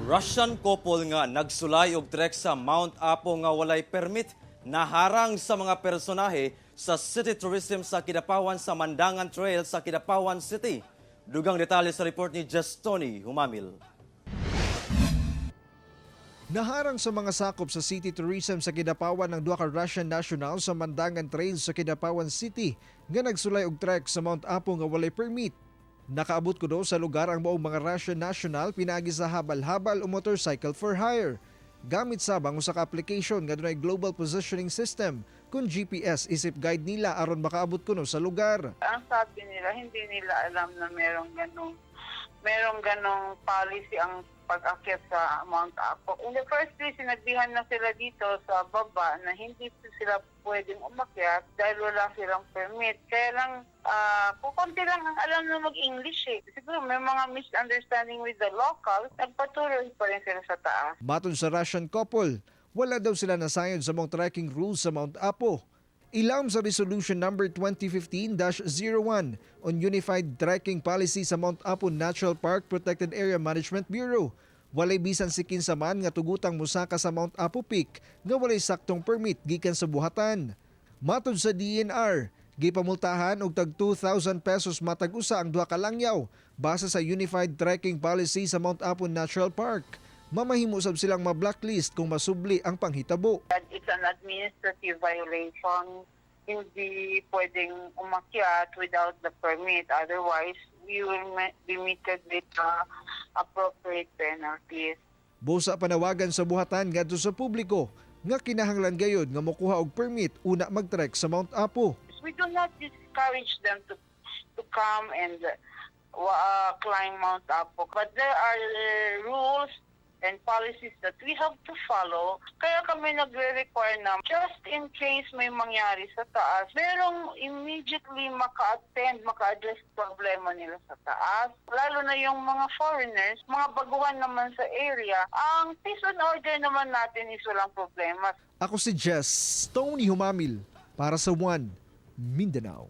Russian couple nga nagsulay og trek sa Mount Apo nga walay permit naharang sa mga personahe sa City Tourism sa Kidapawan sa Mandangan Trail sa Kidapawan City. Dugang detalye sa report ni Justoni Humamil. Naharang sa mga sakop sa City Tourism sa Kidapawan ng duha ka Russian national sa Mandangan Trail sa Kidapawan City nga nagsulay og trek sa Mount Apo nga walay permit. Nakaabot kuno sa lugar ang maong mga Russian national pinaagi sa habal-habal o motorcycle for hire. Gamit sab ang usa ka application nga dunay global positioning system kung GPS isip guide nila aron makaabot kuno sa lugar. Ang sabi nila, hindi nila alam na merong ganong policy ang pag-akyat sa Mount Apo. In the first place, sinabihan na sila dito sa baba na hindi po sila pwedeng umakyat dahil wala silang permit. Kaya lang, kukunti lang ang alam na mag-English eh. Siguro may mga misunderstanding with the locals, nagpatuloy pa rin sila sa taas. Matod sa Russian couple, wala daw sila nasayod sa mga trekking rules sa Mount Apo. Ilawom sa Resolution Number 2015-01 on Unified Trekking Policy sa Mount Apo Natural Park Protected Area Management Bureau, walay bisan si kinsa man nga tugutang musaka sa Mount Apo Peak nga walay saktong permit gikan sa buhatan. Matod sa DENR, gipamultahan og tag 2,000 pesos matag usa ang duha ka langyaw base sa Unified Trekking Policy sa Mount Apo Natural Park. Mamahimo sab silang ma-blacklist kung masubli ang panghitabo. And it's an administrative violation. Hindi pwedeng umakyat without the permit. Otherwise, you will be meted with appropriate penalties. Busa panawagan sa buhatan ngadto sa publiko nga kinahanglan gayod nga mokuha og permit una magtrek sa Mount Apo. We do not discourage them to come and climb Mount Apo. But there are rules and policies that we have to follow. Kaya kami nagre-require na just in case may mangyari sa taas, merong immediately maka-attend, maka-address problema nila sa taas. Lalo na yung mga foreigners, mga baguhan naman sa area, ang peace and order naman natin is walang problema. Ako si Jess Tony Humamil para sa One Mindanao.